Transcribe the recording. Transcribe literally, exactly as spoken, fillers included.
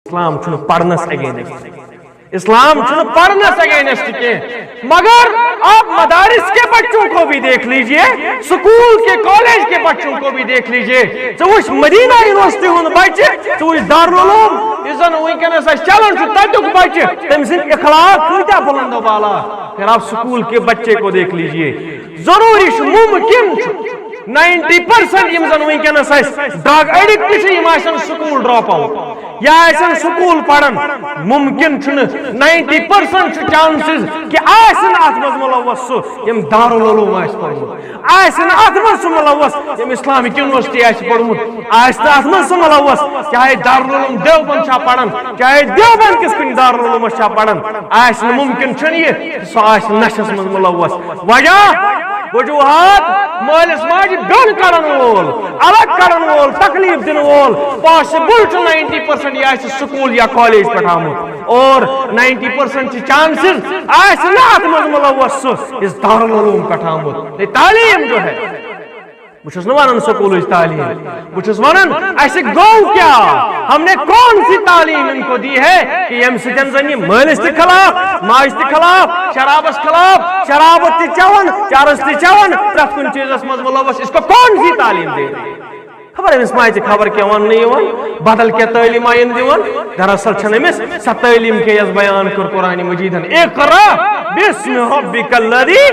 اسلام چھُنہٕ پرنس اگینسٹ، اسلام چھُنہٕ پرنس اگینسٹ کینٛہہ، مگر آپ مدارس کے بچوں کو بھی دیکھ لیجئے، سکول کے، کالج کے بچوں کو بھی دیکھ لیجئے۔ ژٕ وٕچھ مدینہ یونیورسٹی ہُنٛد بچہِ، ژٕ وٕچھ دارالعلوم یُس زن وٕنکیٚنس اسہِ چلان چھُ، تتیُک بچہِ، تٔمۍ سٕنٛدۍ اخلاق کۭتیاہ بلند و بالا۔ پھر آپ سکول کے بچے کو دیکھ لیجئے، ضروری چھُ، ممکن چھُ، نائنٹی پرسنٹ یِم زن وٕنکیٚنس اسہِ ڈرگ ایڈکٹ چھِ، یِم آسن سکول ڈراپ آؤٹ یا آسن سکول پران۔ ممکن چھُنہٕ، نائنٹی پرسنٹ چھُ چانسز کہِ آسہِ نہٕ اتھ منٛز ملوث سُہ ییٚمۍ دارالعلوم آسہِ پوٚرمُت، آسہِ نہٕ اتھ منٛز سُہ ملوث ییٚمۍ اسلامک یونیورسٹی آسہِ پوٚرمُت، آسہِ نہٕ اتھ منٛز سُہ ملوث چاہے دارالعلوم دیوبند چھا پران، چاہے دیوبند کِس کُنہِ دارالعلومس چھا پران، آسہِ نہٕ، ممکن چھُنہٕ یہِ سُہ آسہِ نشس منٛز ملوث۔ وجہ، وجوہات، مٲلِس ماجہِ بیوٚن کڑن وول، الگ کڑن وول، تکلیف دِنہٕ وول، پاسبل چھُ نائنٹی پرسنٹ یہِ آسہِ سکول یا کالج پٮ۪ٹھ آمُت، اور نائنٹی پرسنٹ چھِ چانسز آسہِ نہٕ اتھ منٛز ملوث سُہ یُس دارالعلوم پٮ۪ٹھ آمُت۔ یہ تعلیم جو ہے، بہٕ چھُس نہٕ ونان سکوٗلٕچ تعلیٖم، بہٕ چھُس ونان اسہِ گوٚو کیٛاہ؟ ہم نے کون سی تعلیٖم ان کو دی ہے کہ ییٚمہِ سۭتۍ زن یہِ مٲلِس تہِ خلاف، ماجہِ تہِ خلاف، شرابس خلاف، شراب تہِ چٮ۪وان، چرس تہِ چٮ۪وان، پرٛٮ۪تھ کُنہِ چیٖزس منٛز ملوث، اس کو کون سی تعلیٖم دے رہی؟ خبر أمِس ما آسہِ خبر کیٛاہ وننہٕ یِوان، بدل کیٛاہ تعلیٖم آیہِ دِوان۔ دراصل چھنہٕ أمِس سۄ تعلیٖم کینٛہہ یۄس بیان کٔر قرآن مجیدن، اقرأ باسم ربک الذی